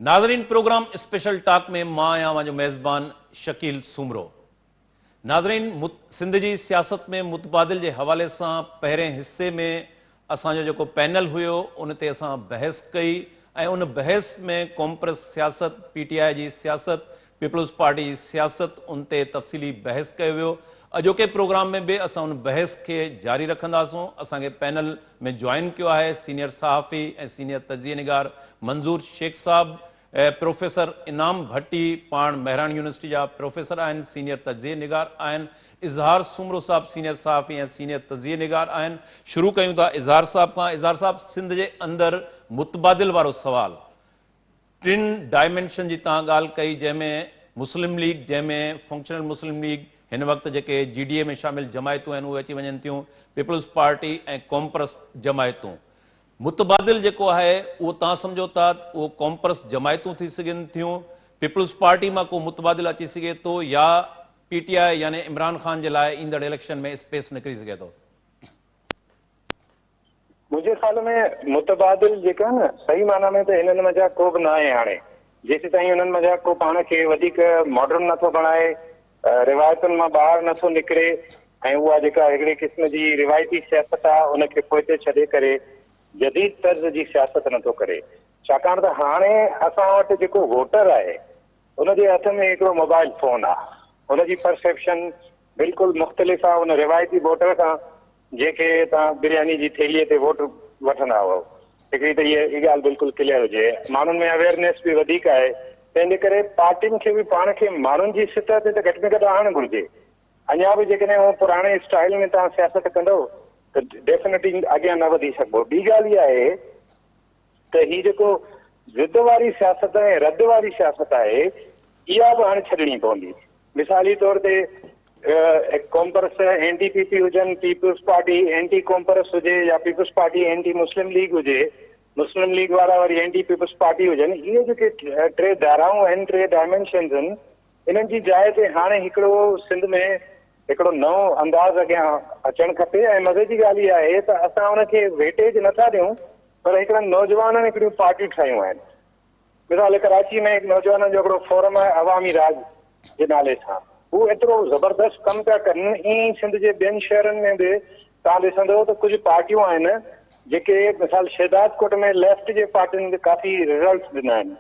ناظرين programme special talk ۾ مان آهيان اوهان جو ميزبان شڪيل سومرو. ناظرين سنڌ جي سياست ۾ متبادل جي حوالي سان پهرين حصي ۾ اسان جو جيڪو پينل هيو ان تي اسان بحث ڪئي ۽ ان بحث ۾ قومپرست سياست، پي ٽي آء جي سياست، پيپلز پارٽي جي سياست ان تي تفصيلي بحث ڪيو ويو. اڄوڪي پروگرام ۾ به اسان ان بحث کي جاري رکنداسون. اسان کي پينل ۾ جوائن ڪيو آهي سينيئر صحافي ۽ سينيئر تجزيي نگار منظور شيخ صاحب، پروفيسر انعام ڀٽي پاڻ مهراڻ يونيورسٽي جا پروفيسر آهن، سينيئر تجزيي نگار آهن. اظهار سومرو صاحب سينيئر صحافي ۽ سينيئر تجزيي نگار آهن. شروع ڪيون ٿا اظهار صاحب کان. اظهار صاحب سنڌ جي اندر متبادل وارو سوال ٽن ڊائمينشن جي توهان ڳالهه ڪئي جنهن ۾ مسلم ليگ جنهن ۾ فنڪشنل مسلم ليگ هن وقت جيڪي جي ڊي اي ۾ شامل جماعتون آهن اهي اچي وڃن ٿيون، پيپلز پارٽي ۽ قومپرست جماعتون. متبادل جيڪو آهي اهو توهان سمجهو ٿا ته اهو قومپرست جماعتون ٿي سگهن ٿيون، پيپلز پارٽي مان ڪو متبادل اچي سگهي ٿو يا پي ٽي آء يعني عمران خان جي لاء ايندڙ اليڪشن ۾ اسپيس نڪري سگهي ٿو؟ منهنجي خيال ۾ متبادل جيڪا آهن نه صحيح معنيٰ ۾ ته هنن منجهان ڪو به ناهي هاڻي جيسيتائين انهن منجهان ڪو پاڻ کي وڌيڪ ماڊرن نٿو بڻائي روايتن مان ٻاهر نه ٿو نڪري ۽ اها جيڪا هڪڙي قسم جي روايتي سياست آهي ان کي پوئتي ڇڏي ڪري جديد طرز جي سياست نه ٿو ڪري ڇاڪاڻ ته هاڻي اسان وٽ جيڪو ووٽر آهي ان جي هٿ ۾ هڪڙو موبائل فون آهي ان جي پرسيپشن بلڪل مختلف آهي ان روايتي ووٽر کان جنهن کي توهان برياني جي ٿيلهي تي ووٽ وٺندا هئو. هڪڙي ته هيء ڳالهه بلڪل ڪليئر هجي. ماڻهن ۾ اويئرنيس به وڌيڪ آهي، تنهن جي ڪري پارٽين کي به پاڻ کي ماڻهن جي سطح تي ته گهٽ ۾ گهٽ آڻڻ گهرجي. اڃا به جيڪڏهن اهو پراڻي اسٽائيل ۾ توهان سياست ڪندؤ ته ڊيفنيٽلي اڳيان نه وڌي سگهبو. ٻي ڳالهه اها آهي ته هي جيڪو ضد واري سياست ۽ رد واري سياست آهي، اها به هاڻي ڇڏڻي پوندي. مثالي طور تي قومپرست اينٽي پي پي هجن، پيپلز پارٽي اينٽي قومپرست هجي يا peoples party anti Muslim league هجي، مسلم ليگ وارا وري اينٽي پيپلز پارٽي هجن، اهي جيڪي ٽي ڌارائون آهن، ٽي ڊائمينشنز آهن، انهن جي جاء تي هاڻي هڪڙو سنڌ ۾ هڪڙو نئون انداز اڳيان اچڻ کپي ۽ مزي جي ڳالهه اها آهي ته اسان ان کي ويٽيج نٿا ڏيون پر هڪڙن نوجوانن هڪڙيون پارٽيون ٺاهيون آهن. مثال ڪراچي ۾ هڪ نوجوانن جو هڪڙو فورم آهي عوامي راڄ جي نالي سان هو ايترو زبردست ڪم پيا ڪن ائين ئي سنڌ جي ٻين شهرن ۾ به توهان ڏسندو ته ڪجهه پارٽيون آهن جيڪي مثال شهدادڪوٽ ۾ ليفٽ جي پارٽين به ڪافي رزلٽس ڏنا آهن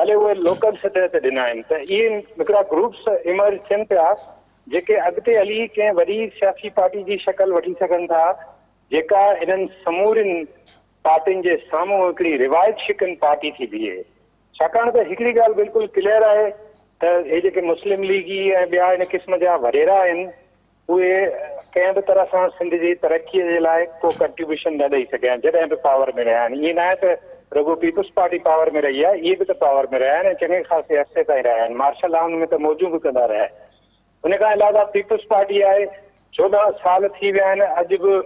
ڀلي اهي لوڪل سطح تي ڏنا آهن ته اهي هڪڙا گروپس ايمرج ٿين پيا جيڪي اڳتي هلي ڪنهن وڏي سياسي پارٽي جي شڪل وٺي سگهن ٿا جيڪا انهن سمورين پارٽين جي سامهون هڪڙي روايت شڪن پارٽي ٿي بيهي ڇاڪاڻ ته هڪڙي ڳالهه بلڪل ڪليئر آهي ته هي جيڪي مسلم ليگي ۽ ٻيا ان قسم جا وڏيرا آهن اهي ڪنهن به طرح سان سنڌ جي ترقي جي لاء ڪو ڪنٽريبيوشن نه ڏئي سگهيا آهن جڏهن به پاور ۾ رهيا آهن ائين ناهي ته رڳو پيپلز پارٽي پاور ۾ رهي آهي اهي به ته پاور ۾ رهيا آهن ۽ چڱي خاصي عرصي تائين رهيا آهن مارشل لائن ۾ ته موجون به ڪندا رهيا آهن ان کان علاوه پيپلز پارٽي آهي 14 سال ٿي ويا آهن اڄ به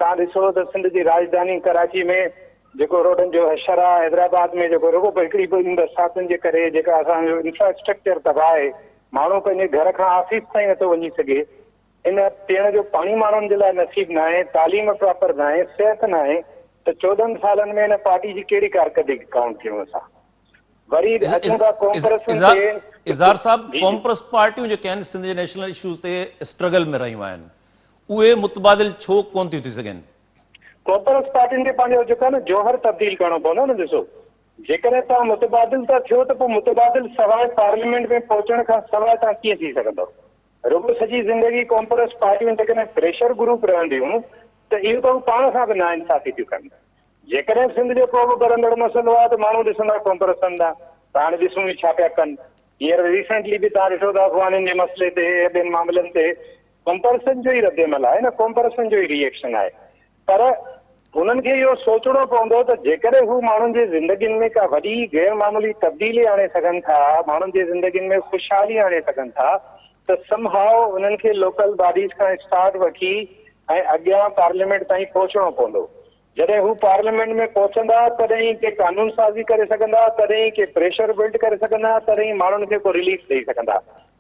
توهان ڏسو ته سنڌ جي راڄڌاني ڪراچي ۾ جيڪو روڊن جو حشر آهي حيدرآباد ۾ جيڪو رڳو هڪڙي ٻن برساتن جي ڪري جيڪا اسان جو انفراسٽرڪچر تباهه آهي ماڻهو پنهنجي گهر کان آفيس تائين نٿو وڃي سگهي، ان پيئڻ جو پاڻي ماڻهن جي لاء نصيب ناهي، تعليم پراپر ناهي، صحت ناهي ته 14 سالن ۾ ان پارٽي جي ڪهڙي ڪارڪردگي ڪائونٽ ڪيون اسان؟ وري اچون ٿا قومپرستن تي. اظهار صاحب قومپرست پارٽيون جيڪي آهن سنڌ جي نيشنل اشوز تي اسٽرگل ۾ رهيون آهن اهي متبادل ڇو ڪونه ٿيون ٿي سگهن؟ قومپرست پارٽين کي پنهنجو جيڪو آهي نه جوهر تبديل ڪرڻو پوندو نه ڏسو جيڪڏهن توهان متبادل ٿا ٿيو ته پوء متبادل سواء پارليامينٽ ۾ پهچڻ کان سواء توهان ڪيئن ٿي سگهندؤ؟ رڳو سڄي زندگي قومپرست پارٽيون جيڪڏهن پريشر گروپ رهنديون ته اهو ته هو پاڻ سان به ناانصافي ٿيون ڪن. جيڪڏهن سنڌ جو ڪو به ٻرندڙ مسئلو آهي ته ماڻهو ڏسندا قومپرستن ڏانهن ته هاڻي ڏسون هي ڇا پيا ڪن. هينئر ريسينٽلي به توهان ڏٺو ته افغانين جي مسئلي تي ۽ ٻين معاملن تي قومپرستن جو ئي ردعمل آهي نه قومپرستن جو ئي ري ايڪشن آهي. پر هنن کي اهو سوچڻو پوندو ته جيڪڏهن هو ماڻهن جي زندگين ۾ ڪا وڏي غير معمولي تبديلي آڻي سگهن ٿا، ماڻهن جي زندگين ۾ خوشحالي آڻي سگهن ٿا ته سم هاء انهن کي لوڪل باڊيز کان اسٽارٽ وٺي ۽ اڳيان پارليامينٽ تائين پهچڻو پوندو. جڏهن هو پارليامينٽ ۾ پهچندا تڏهن ئي ڪي قانون سازي ڪري سگهندا، تڏهن ئي ڪي پريشر بلڊ ڪري سگهندا، تڏهن ئي ماڻهن کي ڪو رليف ڏئي سگهندا.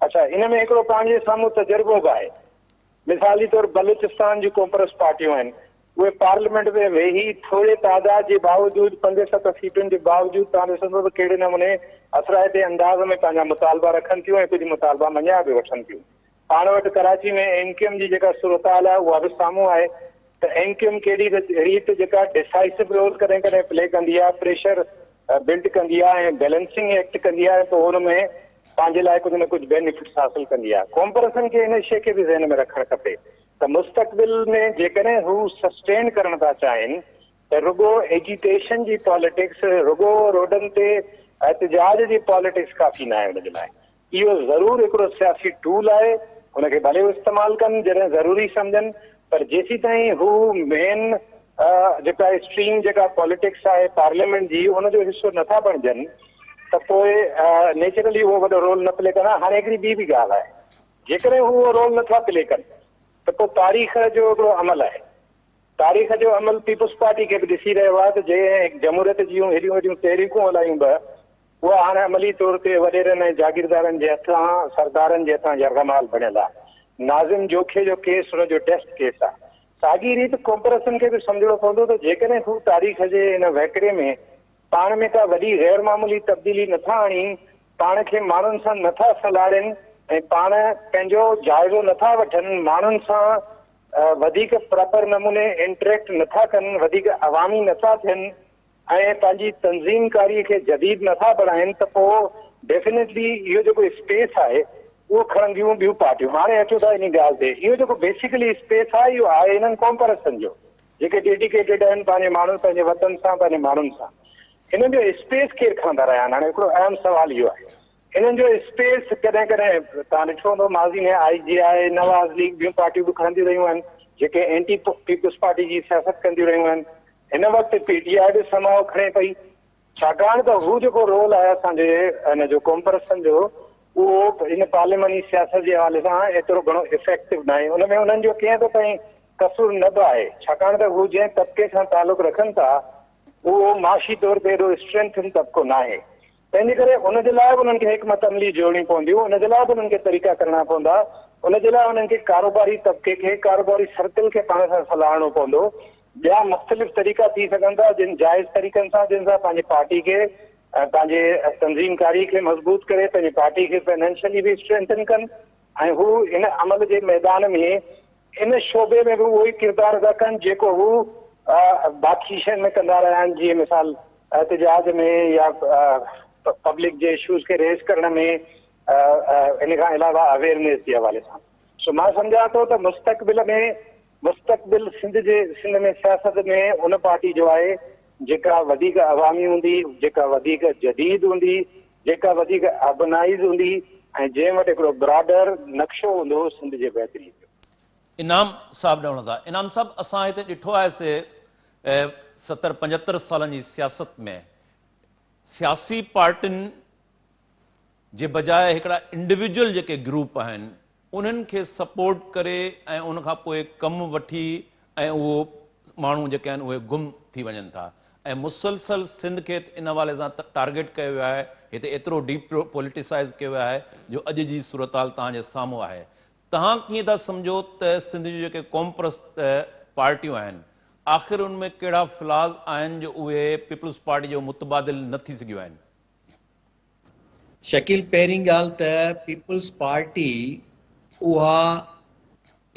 اڇا ان ۾ هڪڙو پنهنجي سامهون تجربو به آهي. مثالي طور بلوچستان جون قومپرست پارٽيون آهن. اهي پارليامينٽ ۾ ويهي ٿوري تعداد جي باوجود پنج ست سيٽن جي باوجود توهان ڏسندو ته ڪهڙي نموني اثرائتي انداز ۾ پنهنجا مطالبا رکن ٿيون ۽ ڪجهه مطالبا مڃيا به وٺن ٿيون. پاڻ وٽ ڪراچي ۾ ايم ڪيو ايم جي جيڪا صورتحال آهي اها به سامهون آهي ته ايم ڪيو ايم ڪهڙي ريت جيڪا ڊسائسو رول ڪڏهن ڪڏهن پلي ڪندي آهي، پريشر بلڊ ڪندي آهي ۽ بيلنسنگ ايڪٽ ڪندي آهي ۽ پوء ان ۾ پنهنجي لاء ڪجهه نه ڪجهه بينيفٽس حاصل ڪندي آهي. قومپرستن کي ان شيء کي به ذهن ۾ رکڻ کپي ته مستقبل ۾ جيڪڏهن هو سسٽين ڪرڻ ٿا چاهين ته رڳو ايجيٽيشن جي پاليٽڪس، رڳو روڊن تي احتجاج جي پاليٽڪس ڪافي ناهي ان جي لاء. اهو ضرور هڪڙو سياسي ٽول آهي، ان کي ڀلي هو استعمال ڪن جڏهن ضروري سمجهن پر جيسيتائين هو مين جيڪا اسٽريم جيڪا پاليٽڪس آهي پارليامينٽ جي ان جو حصو نٿا بڻجن ته پوء نيچرلي اهو وڏو رول نه پلي ڪندا. هاڻي هڪڙي ٻي به ڳالهه آهي جيڪڏهن هو اهو رول نٿا پلي ڪن ته پوء تاريخ جو هڪڙو عمل آهي. تاريخ جو عمل پيپلز پارٽي کي به ڏسي رهيو آهي ته جنهن جمهوريت جون هيڏيون وڏيون تحريڪون هلايون به اها هاڻي عملي طور تي وڏيرن ۽ جاگيردارن جي هٿان، سردارن جي هٿان يرغمال بڻيل آهي. ناظم جوکي جو ڪيس ان جو ٽيسٽ ڪيس آهي. ساڳي ريت قومپرستن کي به سمجهڻو پوندو ته جيڪڏهن هو تاريخ جي ان وهڪري ۾ پاڻ ۾ ڪا وڏي غير معمولي تبديلي نه ٿا آڻين، پاڻ کي ماڻهن سان نه ٿا سلهاڙين ۽ پاڻ پنهنجو جائزو نه ٿا وٺن، ماڻهن سان وڌيڪ پراپر نموني انٽريڪٽ نه ٿا ڪن، وڌيڪ عوامي نه ٿا ٿين ۽ پنهنجي تنظيم ڪاري کي جديد نه ٿا بڻائين ته پوء ڊيفينيٽلي اهو جيڪو اسپيس آهي اهو کڻنديون ٻيون پارٽيون. هاڻي اچون ٿا انهي ڳالهه تي، اهو جيڪو بيسيڪلي اسپيس آهي اهو آهي انهن قومپرستن جو. جيڪي ڊيڊيڪيٽيڊ آهن پنهنجي ماڻهن پنهنجي وطن سان پنهنجي ماڻهن سان انهن جو اسپيس ڪير کڻندا رهيا آهن هاڻي هڪڙو اهم سوال اهو آهي انهن جو اسپيس ڪڏهن ڪڏهن توهان ڏٺو هوندو ماضي ۾ آء جي آء نواز ليگ ٻيون پارٽيون به کڻنديون رهيون آهن جيڪي اينٽي پيپلز پارٽي جي سياست ڪنديون رهيون آهن هن وقت پي ٽي آء به سماء کڻي پئي ڇاڪاڻ ته هو جيڪو رول آهي اسان جي ان جو قومپرستن جو اهو ان پارلياماني سياست جي حوالي سان ايترو گهڻو افيڪٽو ناهي ان ۾ انهن جو ڪنهن حد تائين قصور نه به آهي ڇاڪاڻ ته هو جنهن طبقي سان تعلق رکن ٿا اهو معاشي طور تي ايڏو اسٽرينٿن طبقو ناهي تنهن جي ڪري ان جي لاء به انهن کي حڪمت عملي جوڙڻي پونديون ان جي لاء به انهن کي طريقا ڪرڻا پوندا ان جي لاء انهن کي ڪاروباري طبقي کي ڪاروباري سرڪل کي پاڻ سان سلهاڙڻو پوندو ٻيا مختلف طريقا ٿي سگهن ٿا جن جائز طريقن سان جن سان پنهنجي پارٽي کي ۽ پنهنجي تنظيم ڪاري کي مضبوط ڪري پنهنجي پارٽي کي فنانشلي به اسٽرينٿن ڪن ۽ هو ان عمل جي ميدان ۾ ان شعبي ۾ به اهو ئي ڪردار ادا ڪن جيڪو هو باقي شين ۾ ڪندا رهيا آهن جيئن مثال احتجاج ۾ يا پبلڪ جي اشوز کي ريز ڪرڻ ۾ ان کان علاوه اويئرنيس جي حوالي سان سو مان سمجهان ٿو ته مستقبل ۾ مستقبل سنڌ جي سنڌ ۾ سياست ۾ ان پارٽي جو آهي جيڪا وڌيڪ عوامي هوندي، جيڪا وڌيڪ جديد هوندي، جيڪا وڌيڪ اربنائيز هوندي ۽ جنهن وٽ هڪڙو براڊر نقشو هوندو سنڌ جي بهتري جو. انعام صاحب ڏانهن ٿا. انعام صاحب اسان هتي ڏٺو آهي سي ستر پنجهتر سالن جي سياست ۾ سياسي پارٽين جي بجاء هڪڙا انڊيويجوئل جيڪي گروپ آهن انهن کي سپورٽ ڪري ۽ ان کان پوء ڪم وٺي ۽ اهو ماڻهو جيڪي آهن اهي گم ٿي وڃن ٿا ۽ مسلسل سنڌ کي ان حوالي سان ٽارگيٽ ڪيو ويو آهي هتي ايترو ڊي پوليٽيسائز ڪيو ويو آهي جو اڄ جي صورتحال توهان جي سامهون آهي توهان ڪيئن ٿا سمجهو ته سنڌ جون جيڪي قومپرست پارٽيون آهن آخر ان ۾ ڪهڙا فلاز آهن جو اهي پيپلز پارٽي جو متبادل نه ٿي سگهيون آهن؟ شڪيل پهرين ڳالهه ته پيپلز پارٽي اها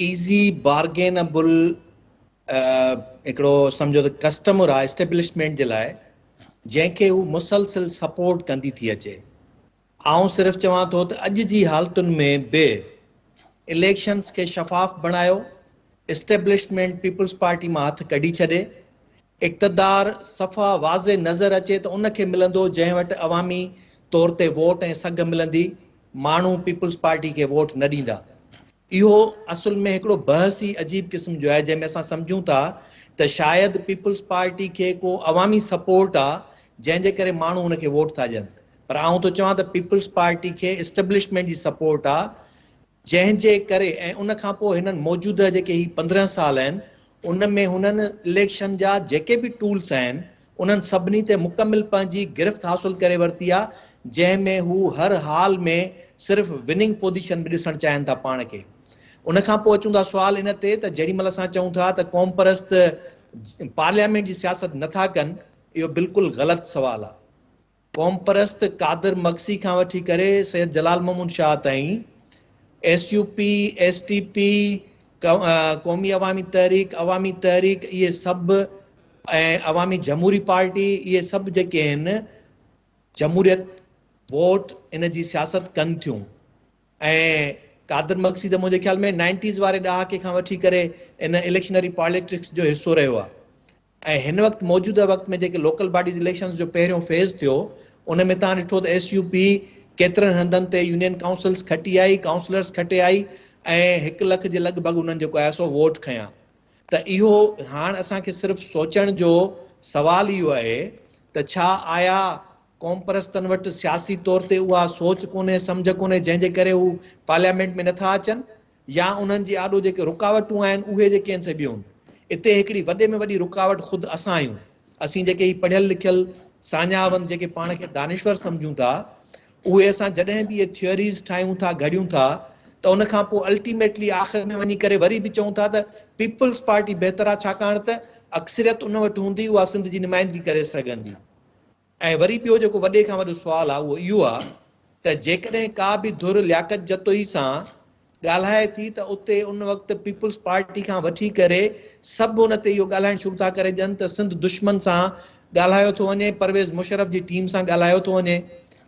ايزي بارگينبل هڪڙو سمجهو ته ڪسٽمر آهي اسٽيبلشمينٽ جي لاء جنهن کي هو مسلسل سپورٽ ڪندي ٿي اچي. آئون صرف چوان ٿو ته اڄ جي حالتن ۾ به اليڪشنز کي شفاف بڻايو، اسٽيبلشمينٽ پيپلز پارٽي مان هٿ ڪڍي ڇڏي، اقتدار صفا واضح نظر اچي ته ان کي ملندو جنهن وٽ عوامي طور تي ووٽ ۽ سگهه ملندي، ماڻهو پيپلز پارٽي کي ووٽ نه ڏيندا. اهو اصل ۾ هڪڙو بحث ئي عجيب قسم جو آهي جنهن ۾ اسان سمجهون ٿا ته شايد پيپلز پارٽي کي ڪو عوامي سپورٽ آ جنهن جي ڪري ماڻهو ان کي ووٽ ٿا ڏين پر آئون ٿو چوان ته پيپلز پارٽي کي اسٽيبلشمينٽ جي سپورٽ آ جنهن جي ڪري ۽ ان کان پوء هنن موجوده جيڪي هي 15 سال آهن ان ۾ هنن اليڪشن جا جيڪي به ٽولس آهن انهن سڀني تي مڪمل پنهنجي گرفت حاصل ڪري ورتي آهي جنهن ۾ هو هر حال ۾ صرف وننگ پوزيشن ۾ ڏسڻ چاهين ٿا پاڻ کي. ان کان پوء اچون ٿا سوال ان تي ته جهڙي مهل اسان چئون ٿا ته قومپرست پارليامينٽ جي سياست نه ٿا ڪن اهو بلڪل غلط سوال آ. قومپرست قادر مگسي کان وٺي ڪري سيد جلال محمود شاهه تائين S U P, S T P, Qaumi Awami Tehreek, Awami Tehreek اهي سڀ ۽ عوامي جمهوري پارٽي اهي سڀ جيڪي آهن جمهوريت ووٽ ان جي سياست ڪن ٿيون ۽ قادر مگسي ته منهنجي خيال ۾ نائنٽيز واري ڏهاڪي کان وٺي ڪري ان اليڪشنري پاليٽڪس جو حصو رهيو آهي. ۽ هن وقت موجوده وقت ۾ جيڪي لوڪل باڊيز اليڪشنز جو پهريون فيز ٿيو ان ۾ توهان ڏٺو ته ايس يو پي ڪيترن هنڌن تي يونين ڪائونسلز کٽي آئي، ڪائونسلرز کٽي آئي ۽ هڪ لک جي لڳ ڀڳ انهن جيڪو آهي سو ووٽ کنيا ته اهو هاڻ اسان کي صرف سوچڻ جو سوال اهو آهي ته ڇا آيا قومپرستن وٽ سياسي طور تي اها سوچ ڪونهي سمجهه ڪونهي جنهن جي ڪري هو پارليامينٽ ۾ نٿا اچن يا انهن جي آڏو جيڪي رڪاوٽون آهن اهي جيڪي آهن سي ٻيون. اتي هڪڙي وڏي ۾ وڏي رڪاوٽ خود اسان آهيون. اسين جيڪي هي پڙهيل لکيل ساڃاهه وند جيڪي پاڻ کي دانشور سمجهون ٿا اهي اسان جڏهن به اهي ٿيوريز ٺاهيون ٿا گهڙيون ٿا ته ان کان پوء الٽيميٽلي آخر ۾ وڃي ڪري وري به چئون ٿا ته پيپلز پارٽي بهتر آهي ڇاڪاڻ ته اڪثريت ان وٽ هوندي اها سنڌ جي نمائندگي ڪري سگهندي. ۽ وري ٻيو جيڪو وڏي کان وڏو سوال آهي اهو اهو آهي ته جيڪڏهن ڪا به ڌر لياقت جتوئي سان ڳالهائي ٿي ته اتي ان وقت پيپلز پارٽي کان وٺي ڪري سڀ ان تي اهو ڳالهائڻ شروع ٿا ڪري ڏين ته سنڌ دشمن سان ڳالهايو ٿو وڃي، پرويز مشرف جي ٽيم سان ڳالهايو ٿو وڃي،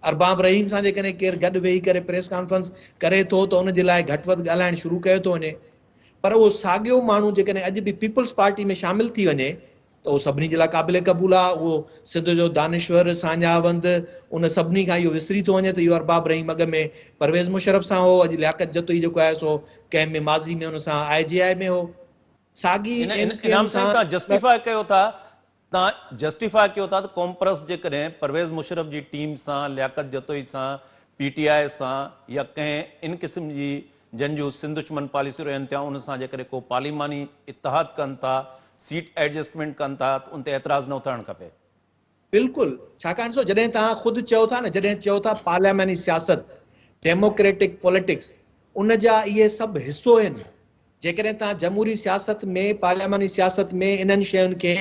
ارباب رحيم سان جيڪڏهن ڪير گڏ ويهي ڪري پريس ڪانفرنس ڪري ٿو ته ان جي لاء گهٽ وڌ ڳالهائڻ شروع ڪيو ٿو وڃي پر اهو ساڳيو ماڻهو جيڪڏهن اڄ به پيپلز پارٽي ۾ شامل ٿي وڃي ته اهو سڀني جي لاء قابل قبول آهي، اهو سنڌ جو دانشور، ساڃاهه وند، ان سڀني کان اهو وسري ٿو وڃي ته اهو ارباب رحيم اڳ ۾ پرويز مشرف سان هو، اڄ لياقت جتوئي جيڪو آهي سو ڪنهن ۾ ماضي ۾ ان سان آء جي آء ۾ هو. ساڳي ايم ڪيو ايم انعام سائين سان. توهان جسٽيفاء ڪيو ٿا توهان جسٽيفاء ڪيو ٿا ته قومپرست جيڪڏهن پرويز مشرف جي ٽيم سان، لياقت جتوئي سان، پي ٽي آء سان يا ڪنهن ان قسم جي جن جون سنڌ دشمن پاليسيون رهن ٿيون ان سان جيڪڏهن ڪو پارليماني اتحاد ڪن ٿا، سيٽ ايڊجسٽمينٽ ڪن ٿا ته ان تي اعتراض نه اٿارڻ کپي. بلڪل، ڇاڪاڻ ڏسو جڏهن توهان خود چئو ٿا نه جڏهن چئو ٿا پارلياماني سياست، ڊيموڪريٽڪ پوليٽڪس، ان جا اهي سڀ حصو آهن، جيڪڏهن توهان جمهوري سياست ۾ پارلياماني سياست ۾ انهن شين کي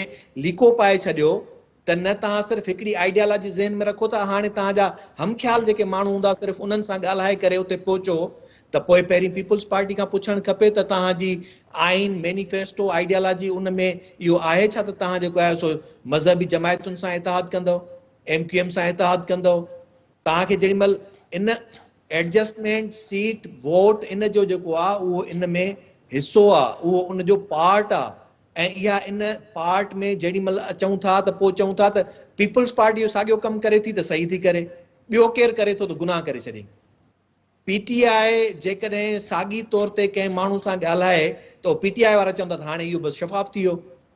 ليڪو پائي ڇڏيو ته نه توهان صرف هڪڙي آئيڊيالاجي ذهن ۾ رکو ته هاڻي توهان جا هم خيال جيڪي ماڻهو هوندا صرف انهن سان ڳالهائي ڪري اتي پهچو ته پوء پهرين پيپلز پارٽي کان پڇڻ کپي ته توهان جي آئين، مينيفيسٽو، آئيڊيالاجي ان ۾ اهو آهي ڇا ته توهان جيڪو آهي سو مذهبي جماعتن سان اتحاد ڪندؤ، ايم ڪيو ايم سان اتحاد ڪندؤ، توهان کي جيڏي مهل ان ايڊجسٽمينٽ، سيٽ، ووٽ ان جو جيڪو آ اهو ان ۾ حصو آ، اهو ان جو پارٽ آ ۽ اها ان پارٽ ۾ جيڏي مهل اچون ٿا ته پوء چئون ٿا ته پيپلز پارٽي اهو ساڳيو ڪم ڪري ٿي ته صحيح ٿي ڪري، ٻيو ڪير ڪري ٿو ته گناهه ڪري ڇڏي. پي ٽي آء جيڪڏهن ساڳي طور تي ڪنهن ماڻهو سان ڳالهائي ته پي ٽي آء وارا چوندا ته هاڻي اهو بس شفاف ٿي ويو،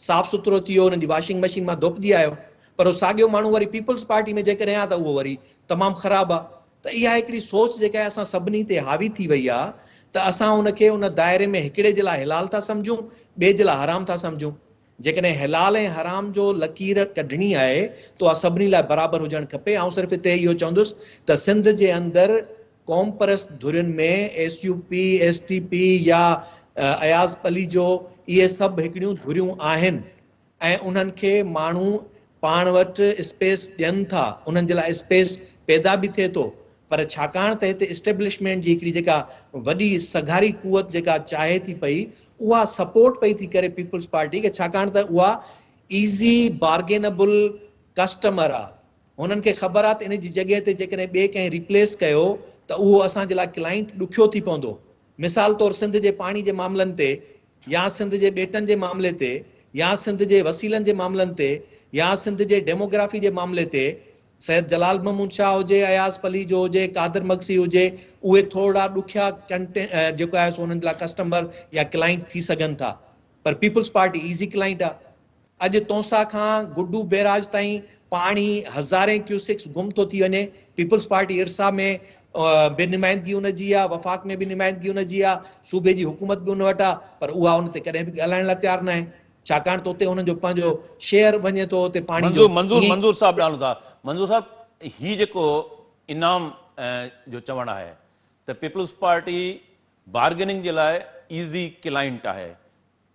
صاف سٿرو ٿي ويو، انهن جي واشنگ مشين مان ڌوپجي آيو. پر اهو ساڳيو ماڻهو وري پيپلز پارٽي ۾ جيڪڏهن آ ته اهو وري تمام خراب آ. ته اها هڪڙي سوچ جيڪا اسان سڀني تي حاوي ٿي وئي آ ته اسان ان کي ان دائري ۾ هڪڙي جي لاء حلال ٿا سمجهون ٻئي جي لاء حرام ٿا سمجهون. جيڪڏهن حلال ۽ حرام جو لڪير ڪڍڻي آهي ته اها سڀني لاء برابر هجڻ کپي. آئون صرف هتي اهو چوندس ته سنڌ جي اندر قومپرست ڌرين ۾ S U P, S T P يا اياز پليجو اهي سڀ هڪڙيون ڌريون آهن. ۽ انهن کي ماڻهو پاڻ وٽ اسپيس ڏين ٿا، انهن جي لاء اسپيس پيدا به ٿئي ٿو پر ڇاڪاڻ ته هتي اسٽيبلشمينٽ جي هڪڙي جيڪا وڏي سگهاري قوت جيڪا چاهي ٿي پئي اها سپورٽ پئي ٿي ڪري پيپلز پارٽي کي ڇاڪاڻ ته اها ايزي بارگينبل ڪسٽمر آ هنن کي خبر آ ته ان جي جڳهه تي جيڪڏهن ٻئي ڪنهن ريپليس ڪيو ته اهو اسان جي لاء ڪلائنٽ ڏکيو ٿي پوندو مثال طور سنڌ جي پاڻي جي معاملن تي يا سنڌ جي ٻيٽن جي معاملي تي يا سنڌ جي وسيلن جي معاملن تي يا سنڌ جي ڊيموگرافي جي معاملي تي سيد جلال محمود شاهه هجي، اياز پليجو هجي، قادر مگسي هجي اهي ٿورڙا ڏکيا جيڪو آهي سو انهن جي لاء ڪسٽمر يا ڪلائنٽ ٿي سگهن ٿا پر پيپلز پارٽي ايزي ڪلائنٽ آهي. اڄ تونسا کان گڊو بيراج تائين پاڻي هزارين ڪيوسڪس گم ٿو ٿي وڃي، پيپلز پارٽي ارسا ۾ به نمائندگي ان جي آ، وفاق ۾ به نمائندگي ان جي آ، صوبي جي حڪومت به ان وٽ آ، پر اها ان تي ڪڏهن به ڳالهائڻ لاء تيار ناهي، ڇاڪاڻ ته اتي انهن جو پنهنجو شيئر وڃي ٿو اتي پاڻي جو. منظور منظور صاحب ڏانهن ٿا، منظور صاحب هي جيڪو انعام جو چوڻ آهي ته پيپلز پارٽي بارگيننگ جي لاء ايزي ڪلائنٽ آهي.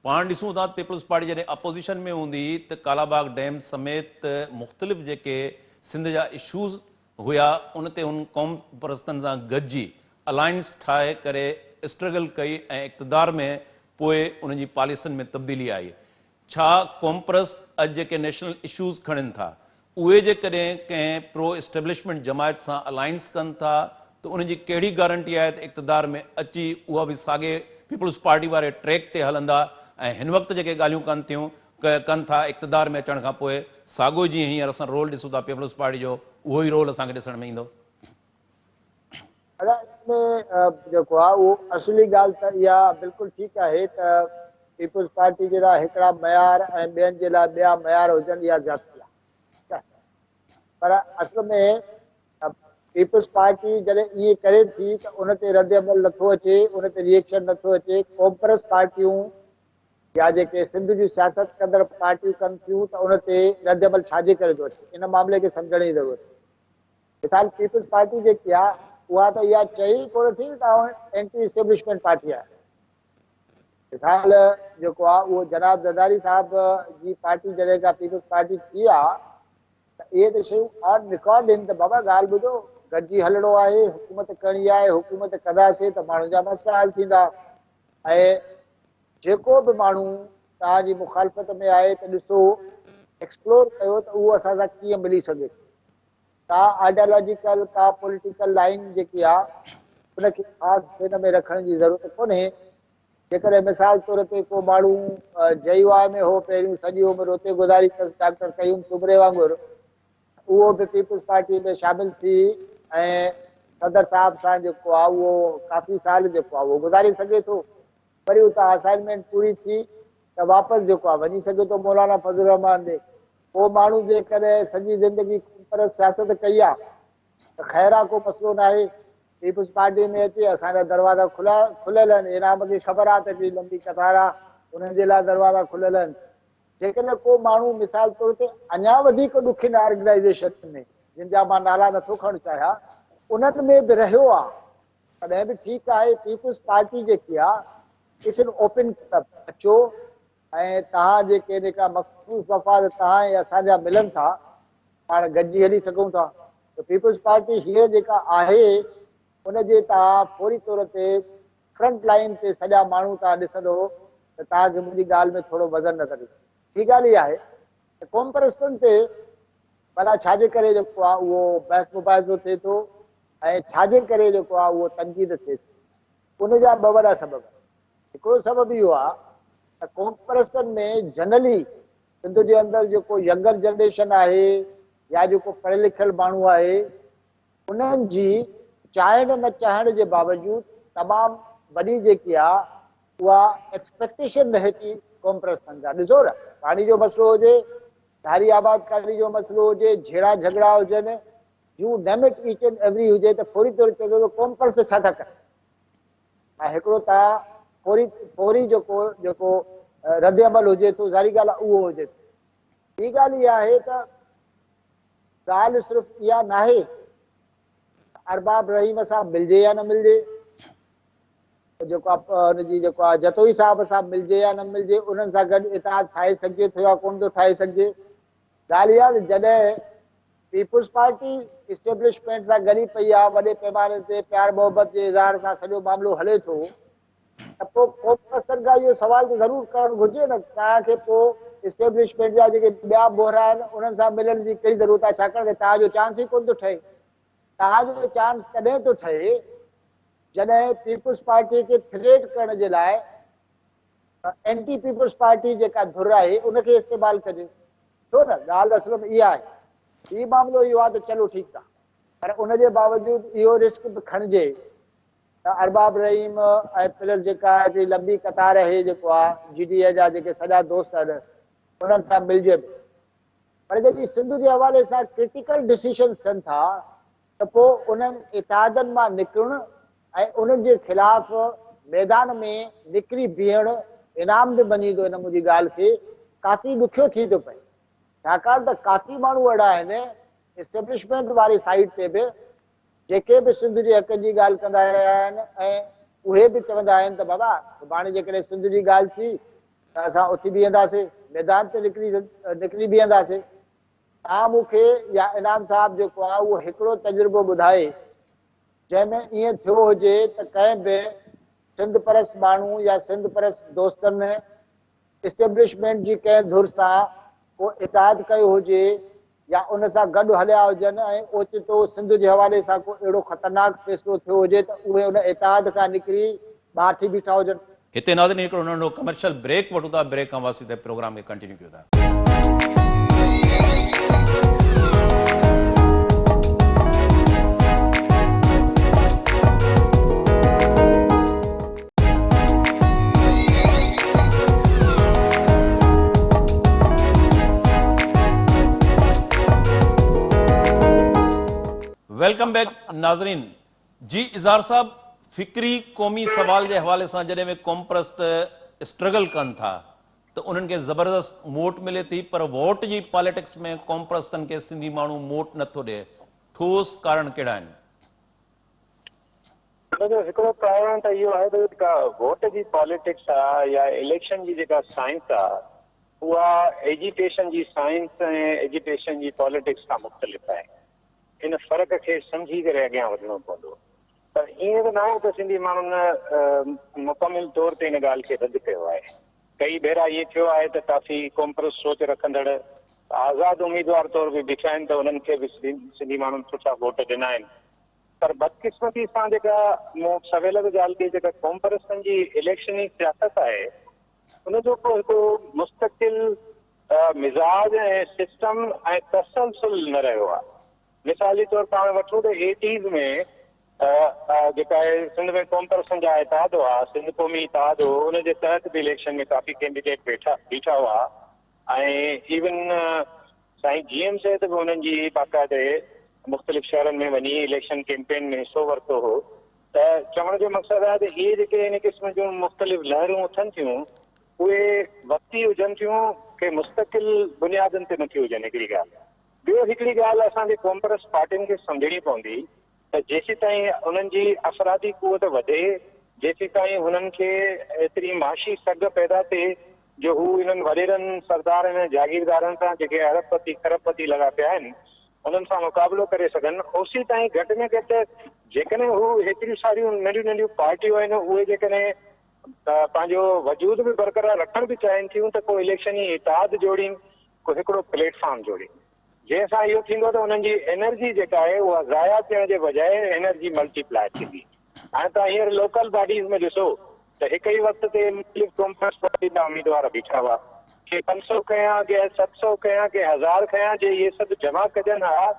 پاڻ ڏسون ٿا ته پيپلز پارٽي جڏهن اپوزيشن ۾ هوندي هئي ته ڪالاباغ ڊيم سميت مختلف جيڪي سنڌ جا اشوز هيا ان تي هن قوم پرستن سان گڏجي الائنس ٺاهي ڪري اسٽرگل ڪئي ۽ اقتدار ۾ پوء انهن جي پاليسين ۾ تبديلي آئي. ڇا قومپرست اڄ جيڪي نيشنل اشوز کڻن ٿا اهي جيڪڏهن ڪنهن پرو اسٽيبلشمينٽ جماعت سان الائنس ڪن ٿا ته انهن جي ڪهڙي گارنٽي آهي ته اقتدار ۾ اچي اها به ساڳي پيپلز پارٽي واري ٽريڪ تي هلندا ۽ هن وقت جيڪي ڳالهيون ڪن ٿيون ڪن ٿا اقتدار ۾ اچڻ کان پوء ساڳو جيئن هينئر اسان رول ڏسون ٿا پيپلز پارٽي جو اهو ئي رول اسان کي ڏسڻ ۾ ايندو. ادا ان ۾ جيڪو آهي اهو اصلي ڳالهه ته اها بلڪل ٺيڪ آهي ته پيپلز پارٽي جي لاء هڪڙا معيار ۽ ٻين جي لاء ٻيا معيار هجن اها زيادتي آهي ٺيڪ آهي پر اصل ۾ پيپلز پارٽي جڏهن ائين ڪري ٿي ته ان تي رد عمل نٿو اچي ان تي ريئيڪشن نٿو اچي قومپرست پارٽيون يا جيڪي سنڌ جون سياست ڪندڙ پارٽيون ڪن ٿيون ته ان تي رد عمل ڇا جي ڪري ٿو اچي ان معاملي کي سمجهڻ جي ضرورت آهي. مثال پيپلز پارٽي جيڪي آ اها ته اها چئي ئي ڪونه ٿي ته آئون اينٽي اسٽيبلشمينٽ پارٽي آهيان. مثال جيڪو آ اهو جناب زرداري صاحب جي پارٽي جڏهن کان پيپلز پارٽي ٿي آ ته اهي ته شيون آن رڪارڊ آهن ته بابا ڳالهه ٻڌو گڏجي هلڻو آهي حڪومت ڪرڻي آهي حڪومت ڪنداسين ته ماڻهن جا مسئلا حل ٿيندا ۽ جيڪو به ماڻهو توهان جي مخالفت ۾ آهي ته ڏسو ايڪسپلور ڪيو ته اهو اسان سان ڪيئن ملي سگهي ٿو. ڪا آئيڊيالاجيڪل ڪا پوليٽيڪل لائين جيڪي آ ان کي خاص ذهن ۾ رکڻ جي ضرورت ڪونهي. جيڪڏهن مثال طور تي ڪو ماڻهو جي يو آء ۾ هو پهريون سڄي عمر اتي گذاري اٿس ڊاڪٽر قيوم سومري وانگر اهو به پيپلز پارٽي ۾ شامل ٿي ۽ صدر صاحب سان جيڪو آ اهو ڪافي سال جيڪو آ اهو گذاري سگهي ٿو. وري اتان اسائنمينٽ پوري ٿي ته واپس جيڪو آ وڃي سگهي ٿو مولانا فضل الرحمان ڏي. ڪو ماڻهو جيڪڏهن سڄي زندگي قومپرست سياست ڪئي آ ته خير آ ڪو مسئلو ناهي. پيپلز پارٽي ۾ اچي اسان جا دروازا کليل آهن. انعام کي خبر آ ته هڪڙي لنبي قطار آ انهن جي لاء دروازا کليل آهن. جيڪڏهن ڪو ماڻهو مثال طور تي اڃا وڌيڪ ڏکين آرگنائيزيشن ۾ جن جا مان نالا نٿو کڻڻ چاهيان انهن ۾ به رهيو آ تڏهن به ٺيڪ آهي پيپلز پارٽي جيڪي آ it's an open club اچو ۽ توهان جيڪي جيڪا مخصوص مفاد توهان ۽ اسان جا ملن ٿا پاڻ گڏجي هلي سگهون ٿا ته پيپلز پارٽي هينئر جيڪا آهي ان جي توهان فوري طور تي فرنٽ لائين تي سڄا ماڻهو توهان ڏسندو ته توهان کي منهنجي ڳالهه ۾ ٿورو وزن نظر ايندو ٻي ڳالهه اها آهي ته قومپرستن تي ڀلا ڇا جي ڪري جيڪو آهي اهو بحث مباحثو ٿئي ٿو ۽ ڇا جي ڪري جيڪو آهي اهو تنقيد ٿئي ٿي؟ ان جا ٻه وڏا سبب آهن. هڪڙو سبب اهو آهي ته قومپرستن ۾ جنرلي سنڌ جي اندر جيڪو ينگر جنريشن آهي يا جيڪو پڙهيل لکيل ماڻهو آهي انهن جي چاهڻ نه چاهڻ جي باوجود تمام وڏي جيڪي آهي اها ايڪسپيڪٽيشن رهي ٿي قومپرستن کان. ڏسو نه پاڻي جو مسئلو هجي، ڌاري آبادڪاري جو مسئلو هجي، جهيڙا جهڳڙا هجن، you name it each and every هجي ته فوري طور چوندو ته قومپرست ڇا ٿا ڪن ۽ هڪڙو ته فوري فوري جيڪو جيڪو رد عمل هجي ٿو ظاهري ڳالهه آهي اهو هجي ٿو. ٻي ڳالهه اها آهي ته ڳالهه صرف اها ناهي ته ارباب رحيم سان ملجي يا نه ملجي، جيڪو آهي ان جي جيڪو آهي جتوئي صاحب سان ملجي يا نه ملجي، انهن سان گڏ اتحاد ٺاهي سگهجي ٿو يا ڪونه ٿو ٺاهي سگهجي. ڳالهه اها ته جڏهن پيپلز پارٽي اسٽيبلشمينٽ سان گڏي پئي آهي، وڏي پيماني تي پيار محبت جي اظهار سان سڄو معاملو هلي ٿو ته پوء قومپرستن کان اهو سوال ته ضرور ڪرڻ گهرجي نه ته توهان کي پوء اسٽيبلشمينٽ جا جيڪي ٻيا مهرا آهن انهن سان ملڻ جي ڪهڙي ضرورت آهي ڇاڪاڻ ته توهان جو چانس ئي ڪونه ٿو ٺهي. توهان جو چانس تڏهن ٿو ٺهي جڏهن پيپلز پارٽي کي ٿريٽ ڪرڻ جي لاء اينٽي پيپلز پارٽي جيڪا ڌر آهي ان کي استعمال ڪجي. ڇو نه؟ ڳالهه اصل ۾ اها آهي. هي معاملو اهو آهي ته چلو ٺيڪ آهي پر ان جي باوجود اهو رسڪ به کڻجي ته ارباب رحيم ۽ پلس جيڪا هڪڙي لنبي قطار آهي جيڪو آهي جي ڊي اي جا جيڪي سڄا دوست آهن انهن سان ملجي به پر جڏهن سنڌ جي حوالي سان ڪرٽيڪل ڊسيشنز ٿين ٿا ته پوء انهن اتحادن مان نڪرڻ ۽ انهن جي خلاف ميدان ۾ نڪري بيهڻ، انعام به مڃيندو ان منهنجي ڳالهه کي، ڪافي ڏکيو ٿي ٿو پئي. ڇاڪاڻ ته ڪافي ماڻهو اهڙا آهن اسٽيبلشمينٽ واري سائيڊ تي به جيڪي به سنڌ جي حقن جي ڳالهه ڪندا رهيا آهن ۽ اهي به چوندا آهن ته بابا سڀاڻي جيڪڏهن سنڌ جي ڳالهه ٿي ته اسان اٿي بيهنداسين، ميدان تي نڪري نڪري بيهنداسين. توهان مون کي يا انعام صاحب جيڪو آهي اهو هڪڙو تجربو ٻڌائي جنهن ۾ ائين ٿيو هجي ته ڪنهن به سنڌ پرست ماڻهو يا سنڌ پرست دوستن اسٽيبلشمينٽ جي ڪنهن ڌر سان ڪو اتحاد ڪيو هجي يا ان سان گڏ هليا هجن ۽ اوچتو سنڌ جي حوالي سان ڪو اهڙو خطرناڪ فيصلو ٿيو هجي ته اهي ان اتحاد کان نڪري ٻاهر ٿي بيٺا هجن. هتي ناظرين هڪڙو ننڍو ڪمرشل بريڪ وٺون ٿا بريڪ کان واپسي تي پروگرام کي ڪنٽينيو ڪيون ٿا. Welcome back ناظرين جي اظهار صاحب فڪري قومي سوال جي حوالي سان جڏهن به قومپرست اسٽرگل ڪن ٿا ته انهن کي زبردست موٽ ملي ٿي پر ووٽ جي پاليٽڪس ۾ قومپرستن کي سنڌي ماڻهو موٽ نٿو ڏئي ٺوس ڪارڻ ڪهڙا آهن؟ ان جو هڪڙو ڪارڻ ته اهو آهي ته جيڪا ووٽ جي پاليٽڪس آ يا اليڪشن جي جيڪا سائنس آ اها ايجيٽيشن جي سائنس ۽ ايجيٽيشن جي پاليٽڪس کان مختلف آهي. ان فرق کي سمجهي ڪري اڳيان وڌڻو پوندو. پر ائين به ناهي ته سنڌي ماڻهن مڪمل طور تي ان ڳالهه کي رد ڪيو آهي. ڪئي ڀيرا ائين ٿيو آهي ته ڪافي قومپرست سوچ رکندڙ آزاد اميدوار طور به بيٺا آهن ته انهن کي به سنڌي ماڻهن سٺا ووٽ ڏنا آهن. پر بدقسمتي سان جيڪا مون سويل به ڳالهه ڪئي جيڪا قومپرستن جي اليڪشني سياست آهي ان جو ڪو هڪ مستقل مزاج ۽ سسٽم ۽ تسلسل نه رهيو آهي. مثالي طور پاڻ وٺون ته ايٽيز ۾ جيڪا آهي سنڌ ۾ قومپرستن جا اتحاد هئا، سنڌ قومي اتحاد هو، ان جي تحت به اليڪشن ۾ ڪافي ڪينڊيڊيٽ ويٺا بيٺا هئا ۽ ايون سائين جي ايم سيد به انهن جي باقاعدي مختلف شهرن ۾ وڃي اليڪشن ڪيمپين ۾ حصو ورتو هو ته چوڻ جو مقصد آهي ته اهي جيڪي ان قسم جون مختلف لهرون اٿن ٿيون اهي وقتي هجن ٿيون ڪي مستقل بنيادن تي نٿيون هجن هڪڙي ڳالهه ٻيو هڪڙي ڳالهه اسان جي قومپرست پارٽين کي سمجهڻي پوندي ته جيسيتائين انهن جي افرادي قوت وڌي، جيسيتائين هنن کي ايتري معاشي سگهه پيدا ٿئي جو هو انهن وڏيرن، سردارن ۽ جاگيردارن سان جيڪي ارب پتي کرب پتي لڳا پيا آهن، انهن سان مقابلو ڪري سگهن، اوسيتائين گهٽ ۾ گهٽ جيڪڏهن هو هيتريون ساريون ننڍيون ننڍيون پارٽيون آهن، اهي جيڪڏهن پنهنجو وجود به برقرار رکڻ به چاهين ٿيون ته ڪو اليڪشني اتحاد جوڙين، ڪو هڪڙو پليٽ فارم جوڙين. جنهن سان اهو ٿيندو ته انهن جي انرجي جيڪا آهي اها ضايع ٿيڻ جي بجاء انرجي ملٽي پلائي ٿيندي. هاڻي توهان هينئر لوڪل باڊيز ۾ ڏسو ته هڪ ئي وقت تي مختلف قومپرست پارٽي جا اميدوار بيٺا هئا. ڪي 500 کنيا، ڪي 700 کنيا، ڪي هزار کنيا، جي اهي سڀ جمع ڪجن ها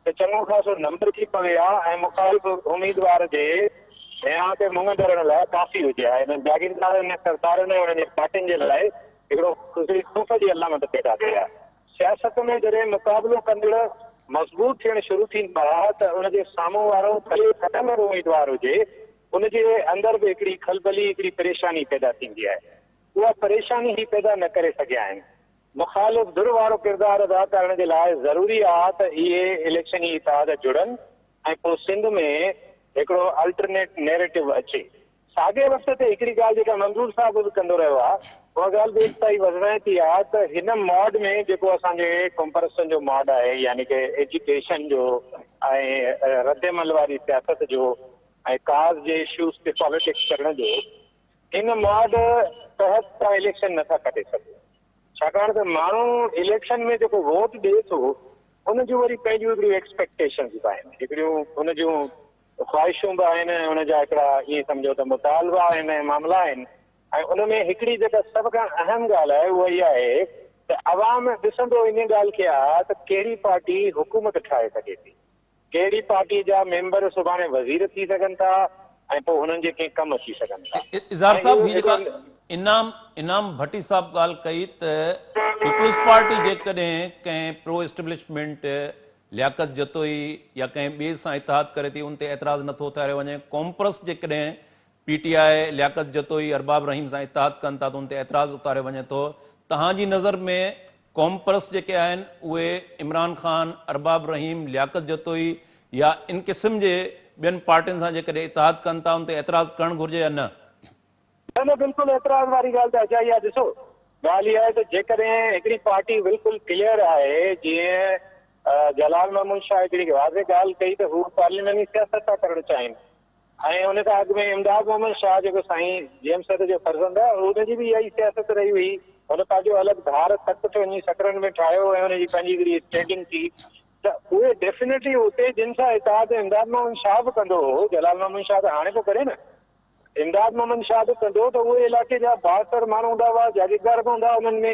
ته چڱو خاصو نمبر ٿي پوي ها ۽ مخالف اميدوار جي هيانء تي مڱ ڌرڻ لاء ڪافي هجي ها. انهن جاگيردارن ۽ سردارن ۽ انهن جي پارٽين جي لاء هڪڙو هڪڙي خوف جي علامت پيدا ٿئي ها. سياست ۾ جڏهن مقابلو ڪندڙ مضبوط ٿيڻ شروع ٿيندو آهي ته ان جي سامهون وارو ڀلي کٽندڙ اميدوار هجي، ان جي اندر به هڪڙي کلبلي، هڪڙي پريشاني پيدا ٿيندي آهي. اها پريشاني هي پيدا نه ڪري سگهيا آهن. مخالف ڌر وارو ڪردار ادا ڪرڻ جي لاء ضروري آهي ته اهي اليڪشني اتحاد جڙن ۽ پوء سنڌ ۾ هڪڙو الٽرنيٽ نيريٽو اچي. ساڳئي وقت تي هڪڙي ڳالهه جيڪا منظور صاحب به ڪندو رهيو آهي، اها ڳالهه به ايستائين وزنائتي آهي ته هن موڊ ۾ جيڪو اسان جي قومپرستن جو موڊ آهي يعني ڪه ايجيٽيشن جو ۽ ردعمل واري سياست جو ۽ ڪاز جي اشوز تي پاليٽڪس ڪرڻ جو، ان موڊ تحت توهان اليڪشن نٿا کٽي سگهو. ڇاڪاڻ ته ماڻهو اليڪشن ۾ جيڪو ووٽ ڏئي ٿو ان جون وري پنهنجون هڪڙيون ايڪسپيڪٽيشنز به آهن، هڪڙيون ان جون خواهشون به آهن ۽ ان جا هڪڙا ائين سمجهو ته مطالبا آهن ۽ معاملا آهن ۽ ان ۾ هڪڙي جيڪا سڀ کان اهم ڳالهه آهي اها اها آهي ته عوام ڏسندو ان ڳالهه کي آهي ته ڪهڙي پارٽي حڪومت ٺاهي سگهي ٿي، ڪهڙي پارٽي جا ميمبر سڀاڻي وزير ٿي سگهن ٿا ۽ پوء هنن جي ڪنهن ڪم اچي سگهن ٿا. اظهار ۽ صاحب اهو هي جيڪا هڪڙو. انعام انعام ڀٽي صاحب ڳالهه ڪئي ته پيپلز پارٽي جيڪڏهن ڪنهن پرو اسٽيبلشمينٽ لياقت جتوئي يا ڪنهن ٻئي سان اتحاد ڪري ٿي ان تي اعتراض نٿو اٿاريو وڃي، قومپرست جيڪڏهن پي ٽي آء، لياقت جتوئي، ارباب رحيم سان اتحاد ڪن ٿا ته ان تي اعتراض اٿاريو وڃي ٿو، توهان جي نظر ۾ قومپرست جيڪي آهن اهي عمران خان، ارباب رحيم، لياقت جتوئي يا ان قسم جي ٻين پارٽين سان جيڪڏهن اتحاد ڪن ٿا ان تي اعتراض ڪرڻ گهرجي يا نه؟ نه نه بلڪل اعتراض واري ڳالهه ته اجائي آهي ڏسو ڳالهه اها آهي ته جيڪڏهن هڪڙي پارٽي بلڪل ڪليئر آهي جيئن جلال محمود شاهه هڪڙي واضح ڳالهه ڪئي ته هو پارلياماني سياست ٿا ڪرڻ چاهين ۽ ان کان اڳ ۾ امداد محمد شاهه جيڪو سائين جي ايم سيد جو فرزند آهي ان جي به اها ئي سياست رهي هئي هن پنهنجو الڳ ڌار تڪ وڃي سڪرنڊ ۾ ٺاهيو ۽ ان جي پنهنجي هڪڙي اسٽينڊنگ ٿي ته اهي ڊيفينيٽلي اتي جن سان اتحاد امداد محمد شاهه به ڪندو هو جلال محمد شاهه ته هاڻي پيو ڪري نه امداد محمد شاهه به ڪندو ته اهي علائقي جا بااثر ماڻهو هوندا هئا جاگيردار به هوندا هئا انهن ۾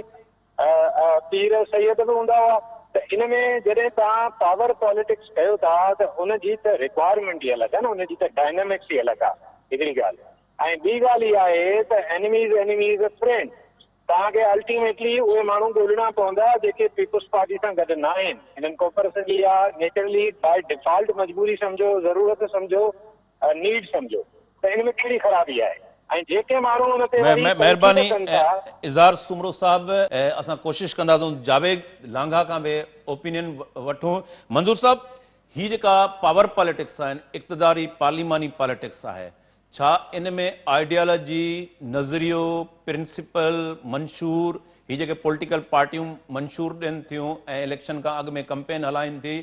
پير سيد به هوندا هئا ته ان ۾ جڏهن توهان پاور پاليٽڪس ڪيو ٿا ته ان جي ته رڪوائرمينٽ ئي الڳ آهي نه ان جي ته ڊائنامڪس ئي الڳ آهي هڪڙي ڳالهه ۽ ٻي ڳالهه اها آهي ته enemy is enemy is a friend توهان کي الٽيميٽلي اهي ماڻهو ڳولڻا پوندا جيڪي پيپلز پارٽي سان گڏ نه آهن انهن ڪوپرسن جي اها نيچرلي باء ڊفالٽ مجبوري سمجهو ضرورت سمجهو نيڊ سمجهو ته ان ۾ ڪهڙي خرابي آهي ۽ جيڪي ماڻهو ان تي وري تنقيد مهرباني ڪن ٿا. اظهار سومرو صاحب اسان ڪوشش ڪنداسون جاويد لانگاهه کان به اوپينين وٺون منظور صاحب هي جيڪا پاور پاليٽڪس آهن اقتداري پارليماني پاليٽڪس آهي ڇا ان ۾ آئيڊيالوجي نظريو پرنسپل منشور هي جيڪي پوليٽيڪل پارٽيون منشور ڏين ٿيون ۽ اليڪشن کان اڳ ۾ ڪمپين هلائين ٿي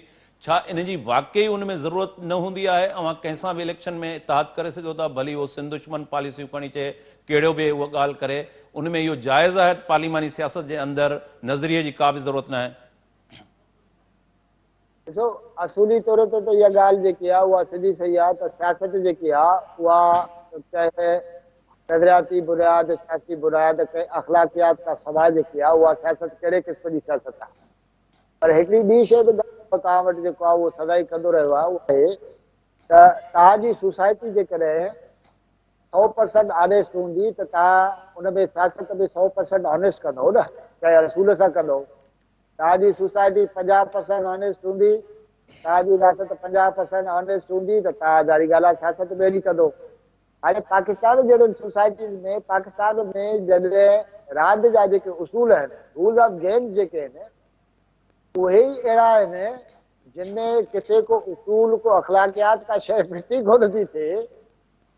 ڇا ان جي واقعي ان ۾ ضرورت نه هوندي آهي؟ اوهان ڪنهن سان به اليڪشن ۾ اتحاد ڪري سگهو ٿا، ڀلي اهو سنڌ دشمن پاليسيون کڻي اچي، ڪهڙو به اها ڳالهه ڪري، ان ۾ اهو جائز آهي ته پارليماني سياست جي اندر نظريي جي ڪا به ضرورت ناهي؟ ڏسو اصولي طور تي ته اها ڳالهه جيڪي آهي اها سڌي صحيح آهي ته سياست جيڪي آهي اها ڪنهن نظرياتي بنياد، سياسي بنياد، ڪنهن اخلاقيات کان سواء جيڪي آهي اها سياست ڪهڙي قسم جي سياست آهي؟ پر هڪڙي ٻي شيء به توهان وٽ جيڪو آهي اهو سدائين ڪندو رهيو آهي اهو آهي ته توهان جي سوسائٽي جيڪڏهن 100 پرسنٽ آنيسٽ هوندي ته توهان ان ۾ سياست به 100 پرسنٽ آنيسٽ ڪندو نه ڪنهن اصول سان ڪندو. توهان جي سوسائٽي 50 پرسنٽ آنيسٽ هوندي، توهان جي رياست 50 پرسنٽ آنيسٽ هوندي ته توهان ظاهري ڳالهه آهي سياست به اهڙي ڪندو. هاڻي پاڪستان جهڙين سوسائٽيز ۾ پاڪستان ۾ جڏهن راند جا جيڪي اصول آهن، رولز آف گيمز جيڪي آهن، اهي ئي اهڙا آهن جن ۾ ڪٿي ڪو اصول، ڪو اخلاقيات ڪا شيء ڦٽي ڪونه ٿي ٿئي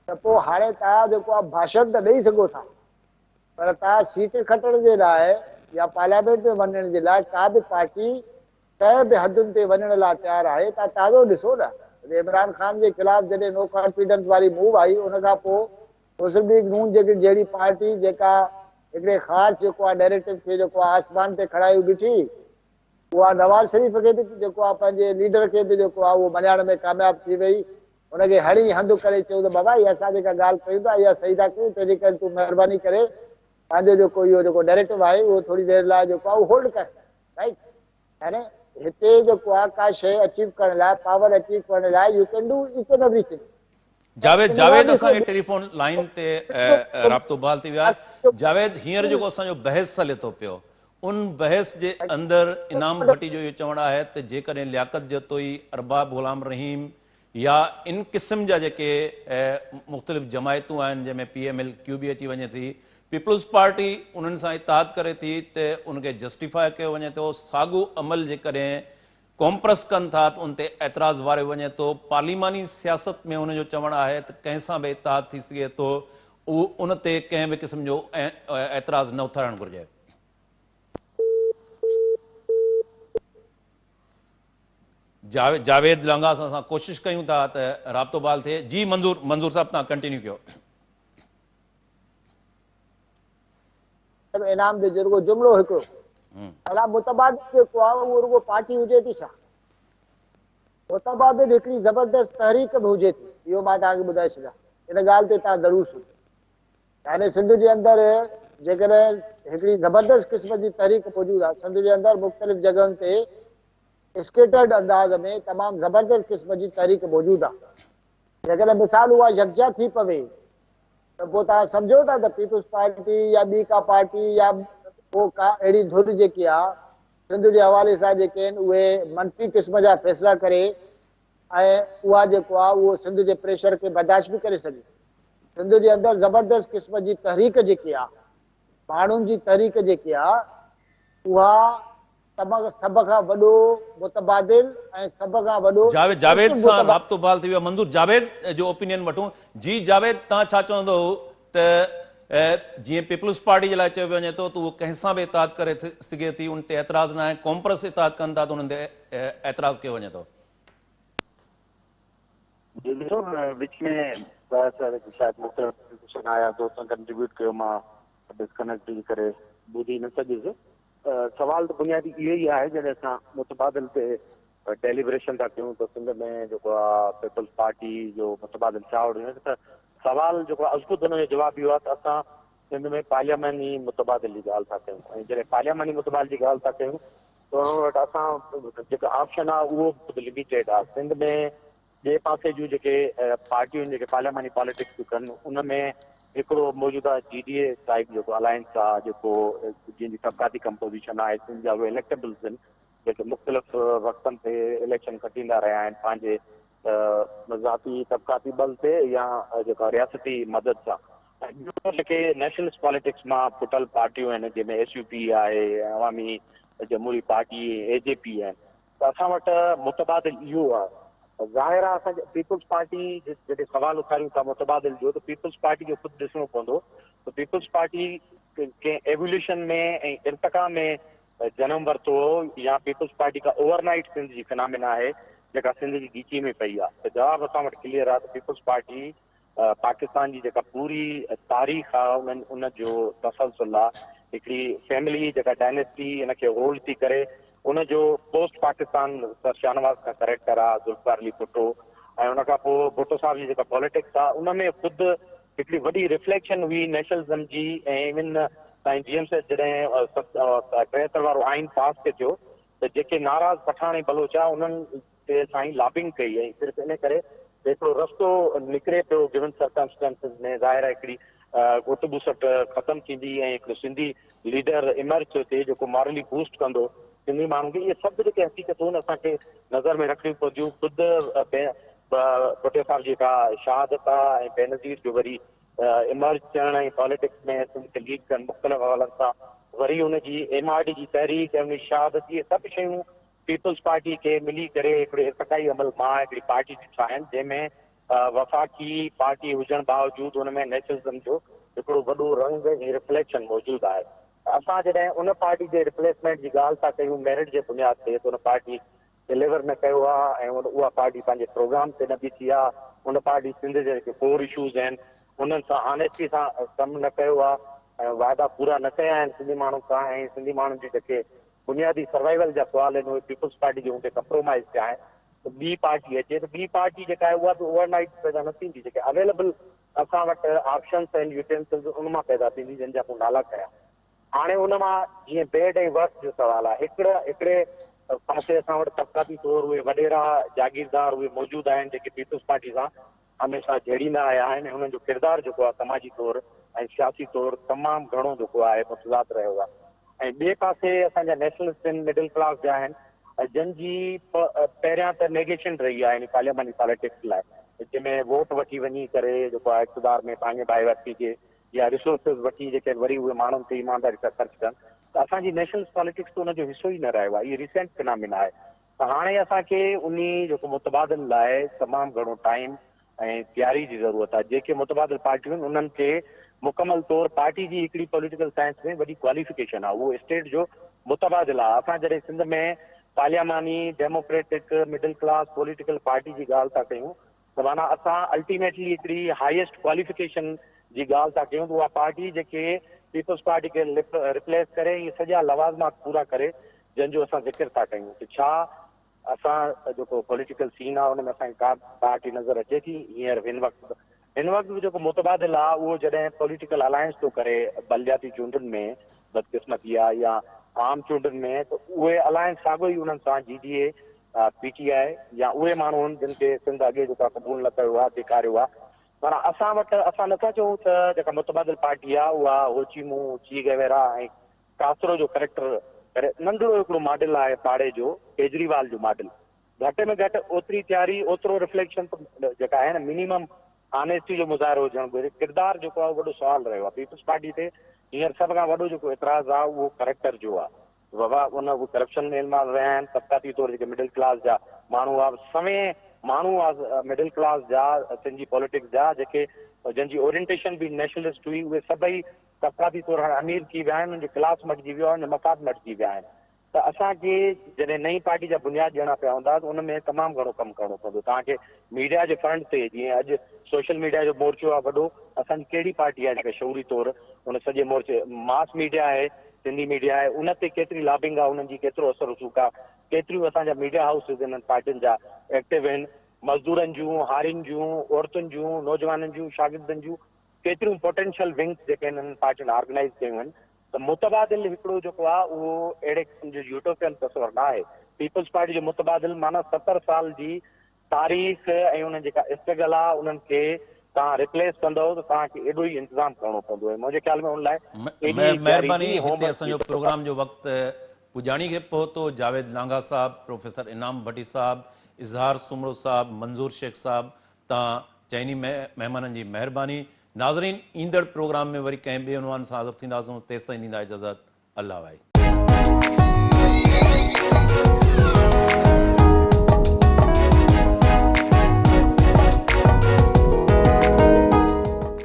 ته پوء هاڻي توهان جيڪو آهي ڀاشڻ ته ڏئي سگهو ٿا پر توهان سيٽ کٽڻ جي لاء يا پارليامينٽ ۾ وڃڻ جي لاء ڪا به پارٽي ڪنهن به حدن تي وڃڻ لاء تيار آهي ته تازو ڏسو نه ته عمران خان جي خلاف جڏهن نو ڪانفيڊنس واري موو آئي ان کان پوء مسلم ليگ نون جيڪي جهڙي پارٽي جيڪا هڪڙي خاص جيڪو آهي نيريٽو کي جيڪو آهي آسمان تي کڙايو بيٺي اها نواز شريف کي به جيڪو آهي پنهنجي ليڊر کي به جيڪو آهي اهو مڃائڻ ۾ ڪامياب ٿي وئي ان کي هڻي هنڌ ڪري چيو ته بابا هي اسان جيڪا ڳالهه ڪيون ٿا اها صحيح ٿا ڪيون تنهنجي ڪري تون مهرباني ڪري پنهنجو جيڪو اهو جيڪو نيريٽو آهي اهو ٿوري دير لاء جيڪو آهي اهو هولڊ ڪر رائيٽ يعني هتي جيڪو آ ڪا شيء اچيو ڪرڻ لاء پاور اچيو ڪرڻ لاء you can do each and everything. Javed Javed اسان کي ٽيليفون لائين تي رابطو بحال ٿي ويو آهي جاويد هينئر جيڪو اسان جو بحث هلي ٿو پيو ان بحث جي اندر انعام ڀٽي جو اهو چوڻ آهي ته جيڪڏهن لياقت جتوئي ارباب غلام رحيم يا ان قسم جا جيڪي مختلف جماعتون آهن جنهن ۾ پي ايم ايل ڪيو به اچي وڃي ٿي، پيپلز پارٽي انهن سان اتحاد ڪري ٿي ته ان کي جسٽيفاء ڪيو وڃي ٿو، ساڳو عمل جيڪڏهن قومپرست ڪن ٿا ته ان تي اعتراض واريو وڃي ٿو، پارليماني سياست ۾ ان جو چوڻ آهي ته ڪنهن سان به اتحاد ٿي سگهي ٿو، ان تي ڪنهن به قسم جو اعتراض نه اٿارڻ گهرجي. جاويد لانگاهه سان اسان ڪوشش ڪيون ٿا ته رابطو بحال ٿئي. جي منظور منظور صاحب توهان ڪنٽينيو ڪيو. انعام جو رڳو جملو هڪڙو ڀلا متبادل جيڪو آهي اهو رڳو پارٽي هجي ٿي ڇا؟ متبادل هڪڙي زبردست تحريڪ به هجي ٿي اهو مان توهان کي ٻڌائي ڇڏيان ان ڳالهه تي توهان ضرور سوچو. يعني سنڌ جي اندر جيڪڏهن هڪڙي زبردست قسم جي تحريڪ موجود آهي سنڌ جي اندر مختلف جڳهن تي اسڪيٽرڊ انداز ۾ تمام زبردست قسم جي تحريڪ موجود آهي. جيڪڏهن مثال اها يڪجا ٿي پوي ته پوء توهان سمجهو ٿا ته پيپلز پارٽي يا ٻي ڪا پارٽي يا پوء ڪا اهڙي ڌر جيڪي آهي سنڌ جي حوالي سان جيڪي آهن اهي منفي قسم جا فيصلا ڪري ۽ اها جيڪو آهي اهو سنڌ جي پريشر کي برداشت به ڪري سگهي. سنڌ جي اندر زبردست قسم جي تحريڪ جيڪي آهي ماڻهن جي تحريڪ جيڪي آهي اها سڀ کان وڏو متبادل ۽ سڀ کان وڏو جاويد جاويد سان رابطو بحال ٿي ويو آهي منظور جاويد جو اوپينين وٺون جي جاويد توهان ڇا چوندو ته جيئن پيپلز پارٽي جي لاء چيو وڃي ٿو ته اهو ڪنهن سان به اتحاد ڪري سگهي ٿي ان تي اعتراض ناهي قومپرست اتحاد ڪن ٿا ته انهن تي اعتراض ڪيو وڃي ٿو. جي ڏسو وچ ۾ بحث شايد مختلف ڪوشچن آيا دوستن ڪنٽريبيوٽ ڪيو مان ڊسڪنيڪٽ جي ڪري ٻڌي نه سگهيس سوال ته بنيادي اهو ئي آهي جڏهن اسان متبادل تي ڊيليبريشن ٿا ڪيون ته سنڌ ۾ جيڪو آهي پيپلز پارٽي جو متبادل ڇا هجڻ ته سوال جيڪو آهي ازخود ان جو جواب اهو آهي ته اسان سنڌ ۾ پارلياماني متبادل جي ڳالهه ٿا ڪيون ۽ جڏهن پارلياماني متبادل جي ڳالهه ٿا ڪيون ته ان وٽ اسان جيڪو آپشن آهي اهو به لميٽيڊ آهي سنڌ ۾ ٻئي پاسي جون جيڪي پارٽيون جيڪي پارلياماني پاليٽڪس ٿيون ڪن ان ۾ هڪڙو موجوده جي ڊي اي ٽائيپ جيڪو الائنس آ جيڪو جنهن جي طبقاتي ڪمپوزيشن آهي سنڌ جا اهي اليڪٽيبلز آهن جيڪي مختلف وقتن تي اليڪشن کٽيندا رهيا آهن پنهنجي ذاتي طبقاتي ٻل تي يا جيڪا رياستي مدد سان ۽ ٻيو جيڪي نيشنلسٽ پاليٽڪس مان ڦٽل پارٽيون آهن جنهن ۾ ايس يو پي آهي عوامي جمهوري پارٽي اي جي پي آهن ته اسان وٽ متبادل اهو آهي ته ظاهر آهي اسان پيپلز پارٽي جڏهن سوال اٿاريون ٿا متبادل جو ته پيپلز پارٽي جو خود ڏسڻو پوندو ته پيپلز پارٽي ڪنهن ايووليوشن ۾ ۽ ارتقا ۾ جنم ورتو هو يا پيپلز پارٽي ڪا اوور نائيٽ سنڌ جي فنامينا آهي جيڪا سنڌ جي ڳچي ۾ پئي آهي ته جواب اسان وٽ ڪليئر آهي ته پيپلز پارٽي پاڪستان جي جيڪا پوري تاريخ آ انهن ان جو تسلسل آ هڪڙي فيملي جيڪا ڊائنيسٽي ان کي هولڊ ٿي ڪري ان جو پوسٽ پاڪستان سر شاهنواز کان ڪريڪٽر آ ذوالفقار علي ڀٽو ۽ ان کان پوء ڀٽو صاحب جي جيڪا پاليٽڪس آ ان ۾ خود هڪڙي وڏي رفليڪشن هئي نيشنلزم جي ۽ ايون سائين جي ايم سيد جڏهن 73 وارو آئين پاس ٿي ٿيو ته جيڪي ناراض پٺاڻ ۽ بلوچ آ انهن تي سائين لابنگ ڪئي ۽ صرف ان ڪري ته هڪڙو رستو نڪري پيو گيون سرڪمسٽانسز ۾ ظاهر آهي هڪڙي گهٽ ٻوسٽ ختم ٿيندي ۽ هڪڙو سنڌي ليڊر ايمرج ٿيو ٿئي جيڪو مارلي بوسٽ ڪندو سنڌي ماڻهن کي اهي سڀ جيڪي حقيقتون آهن اسان کي نظر ۾ رکڻيون پونديون خود ڀٽي صاحب جي جيڪا شهادت آهي ۽ بينظير جو وري ايمرج ٿيڻ ۽ پاليٽڪس ۾ سنڌ کي ليڊ ڪرڻ مختلف حوالن سان وري ان جي ايم آر ڊي جي تحريڪ ۽ ان جي شهادت اهي سڀ شيون پيپلز پارٽي کي ملي ڪري هڪڙو ارتقائي عمل مان هڪڙي پارٽي ٿي ٺاهين جنهن ۾ وفاقي پارٽي هجڻ باوجود ان ۾ نيشنلزم جو هڪڙو وڏو رنگ ۽ رفليڪشن موجود آهي ته اسان جڏهن ان پارٽي جي رپليسمينٽ جي ڳالهه ٿا ڪيون ميرٽ جي بنياد تي ته ان پارٽي ڊليور نه ڪيو آهي ۽ اها پارٽي پنهنجي پروگرام تي نه بيٺي آهي ان پارٽي سنڌ جا جيڪي ڪور اشوز آهن انهن سان آنيسٽي سان ڪم نه ڪيو آهي ۽ واعدا پورا نه ڪيا آهن سنڌي ماڻهن سان ۽ سنڌي ماڻهن جي جيڪي بنيادي سروائيول جا سوال آهن اهي پيپلز پارٽي جي هوندي ڪمپرومائيز ٿيا آهن ته ٻي پارٽي اچي ته ٻي پارٽي جيڪا آهي اها به اوور نائيٽ پيدا نه ٿيندي جيڪي اويليبل اسان وٽ آپشنس آهن يوٽينسلز ان مان پيدا ٿيندي جن جا مون نالا کنيا هاڻي ان مان جيئن بيڊ ۽ ورس جو سوال آهي هڪڙا هڪڙي پاسي اسان وٽ طبقاتي طور اهي وڏيرا جاگيردار اهي موجود آهن جيڪي پيپلز پارٽي سان هميشه جهيڙيندا آيا آهن ۽ انهن جو ڪردار جيڪو آهي سماجي طور ۽ سياسي طور تمام گهڻو جيڪو آهي متضاد رهيو آهي ۽ ٻئي پاسي اسان جا نيشنلسٽ آهن مڊل ڪلاس جا آهن جن جي پهريان ته نيگيشن رهي آهي يعني پارلياماني پاليٽڪس لاء جنهن ۾ ووٽ وٺي وڃي ڪري جيڪو آهي اقتدار ۾ ڀاڱي ڀائيواري ٿئي يا ريسورسز وٺي جيڪي وري اهي ماڻهن تي ايمانداري سان خرچ ڪن ته اسان جي نيشنلسٽ پاليٽڪس ته ان جو حصو ئي نه رهيو آهي اهي ريسينٽ فنامينا آهي ته هاڻي اسان کي انهي جيڪو متبادل لاء تمام گهڻو ٽائيم ۽ تياري جي ضرورت آهي. جيڪي متبادل پارٽيون آهن انهن کي مڪمل طور پارٽي جي هڪڙي پوليٽيڪل سائنس ۾ وڏي ڪواليفڪيشن آهي اهو اسٽيٽ جو متبادل آهي. اسان جڏهن سنڌ ۾ پارلياماني democratic middle class political party جي ڳالهه ٿا ڪيون ته معنيٰ اسان الٽيميٽلي هڪڙي هائيسٽ ڪواليفڪيشن جي ڳالهه ٿا ڪيون ته اها پارٽي جيڪي پيپلز پارٽي کي ريپليس ڪري ۽ سڄا لوازمات پورا ڪري جنهن جو اسان ذڪر ٿا ڪيون ته ڇا اسان جيڪو پوليٽيڪل سين آهي ان ۾ اسان کي ڪا پارٽي نظر اچي ٿي هينئر هن وقت به هن وقت به جيڪو متبادل آهي اهو جڏهن پوليٽيڪل الائنس ٿو ڪري بلدياتي چونڊن ۾ بدقسمتي آهي يا عام چونڊن ۾ ته اهي الائنس ساڳيو ئي انهن سان جي ڊي اي پي ٽي آء يا اهي ماڻهو آهن جن کي سنڌ اڳي جيڪو قبول نه ڪيو آهي ڌڪاريو آهي پر اسان وٽ اسان نٿا چئون ته جيڪا متبادل پارٽي آهي اها هوچي منهن چي گويرا ۽ ڪاثرو جو ڪريڪٽر ڪري ننڍڙو هڪڙو ماڊل آهي پاڙي جو ڪيجريوال جو ماڊل گهٽ ۾ گهٽ اوتري تياري اوترو رفليڪشن ته جيڪا آهي نه منيمم آنيسٽي جو مظاهرو هجڻ گهرجي ڪردار جيڪو آهي وڏو سوال رهيو آهي پيپلز پارٽي تي هينئر سڀ کان وڏو جيڪو اعتراض آهي اهو ڪريڪٽر جو آهي. بابا ان ڪرپشن ۾ انوالو رهيا آهن، طبقاتي طور جيڪي مڊل ڪلاس جا ماڻهو هئا، سوين ماڻهو هئا مڊل ڪلاس جا سنڌ جي پاليٽڪس جا جيڪي جن جي اورينٽيشن به نيشنلسٽ هئي، اهي سڀئي طبقاتي طور هاڻي امير ٿي ويا آهن، انهن جو ڪلاس مٽجي ويو آهي، انهن جا مفاد مٽجي ويا آهن. ته اسان کي جڏهن نئين پارٽي جا بنياد ڏيڻا پيا هوندا ته ان ۾ تمام گهڻو ڪم ڪرڻو پوندو. توهان کي ميڊيا جي فرنٽ تي جيئن اڄ سوشل ميڊيا جو مورچو آهي وڏو، اسان جي ڪهڙي پارٽي آهي جيڪا شعوري طور ان سڄي مورچي ماس ميڊيا آهي، سنڌي ميڊيا آهي، ان تي ڪيتري لابنگ آهي، انهن جي ڪيترو اثر رسوخ آهي، ڪيتريون اسان جا ميڊيا هائوسز انهن پارٽين جا ايڪٽو آهن، مزدورن جون، هارين جون، عورتن جون، نوجوانن جون، شاگردن جون ڪيتريون پوٽينشل ونگس جيڪي آهن انهن پارٽين آرگنائيز ڪيون آهن. ته متبادل هڪڙو جيڪو آهي اهو اهڙي قسم جو يوٽوپين تصور نه آهي. پيپلز پارٽي جو متبادل معنيٰ 70 سال جي تاريخ ۽ انهن جيڪا اسٽرگل آهي انهن کي توهان ريپليس ڪندؤ ته توهان کي ايڏو ئي انتظام ڪرڻو پوندو ۽ منهنجي خيال ۾ ان لاء ايڏي تياري مهرباني جي هتي هوم ورڪ اسان جو جي ضرورت آهي. پروگرام جو وقت پڄاڻي کي پهتو جاويد لانگاهه صاحب، پروفيسر انعام ڀٽي صاحب، اظهار سومرو صاحب، منظور شيخ صاحب تان چئني مهمانن جي مهرباني. ناظرين ايندڙ پروگرام ۾ وري ڪنهن ٻئي عنوان سان حاضر ٿينداسون تيستائين ڏيندا اجازت الله وائي.